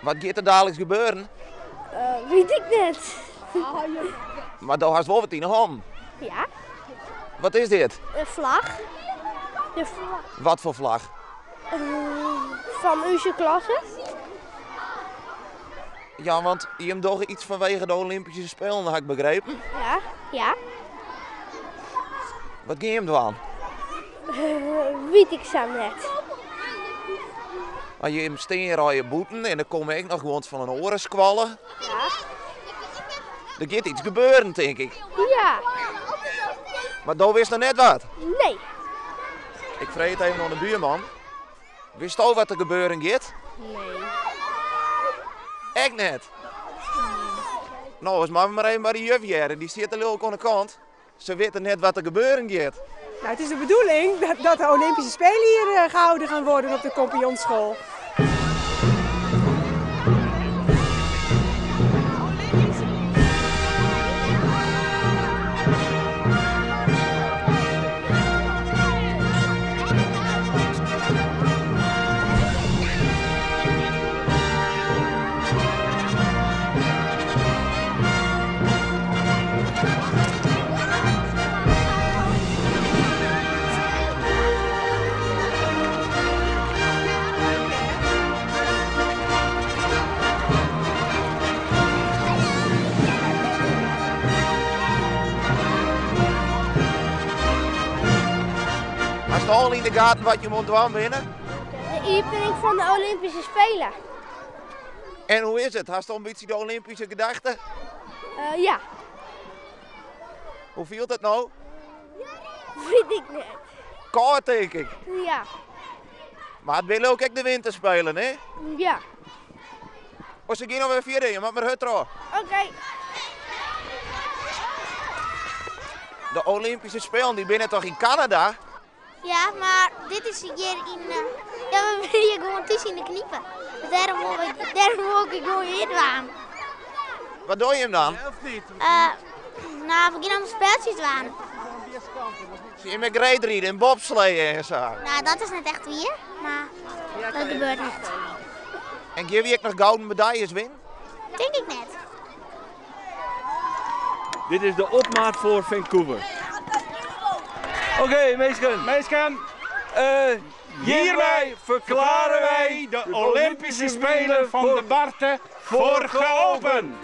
Wat giet der daliks gebeuren? Wit ik net. Mar do hast wol wat yn 'e hannen. Ja. Wat is dit? In flach. De flach. Wat foar flach? Fan ús klasse. Ja, want jim dogge iets fanwege de Olympyske Spelen, ha ik begrepen. Ja, ja. Wat gean jim dwaan? Wit ik sa net. Want jim stean hjir allegear bûten en der komme ek noch guont fan in oare skoalle. Ja. Der giet iets gebeuren, tink ik. Ja. Mar do witst noch net wat? Nee. Ik freegje it even oan de buorman. Witsto wat der gebeuren giet? Nee. Ek net? No, oars moatte we mar even by de juf hearre. Dy stiet der lilk oan de kant. Se witte net wat der gebeuren giet. Nou, het is de bedoeling dat de Olympische Spelen hier gehouden gaan worden op de Compagnonschool. Hast al yn de gaten wat je oan it dwaan binne? De iepening fan de Olympyske Spelen. En hoe is it? Hast al in bytsje de Olympyske gedachte? Ja. Hoe fielt it no? Wit ik net. Kâld tink ik. Ja. Mar it binne ek de Winterspelen, hè? Ja. Oh, se gean alwer fierder, je moat mar hurd troch. Oké. De Olympyske Spelen dy binne toch yn Kanada? Ja, mar dit is hjir yn. Ja, we binne hjir gewoan thús yn de Knipe. Dus dêrom wol ik, dêrom wol ik gewoan hjir dwaan. Wat dogge jim dan? No, we gean allemaal speltsjes dwaan. Sil jim ek reedride en bobsleeën en sa? No, dat is net echt wier, mar dat gebeurt net. En gean wy ek noch gouden medaljes winnen? Tink ik net. Dit is de opmaat foar Vancouver. Oké, minsken. Minsken, hjirmei ferklearje wy de Olympyske Spelen fan de Barte foar geopend.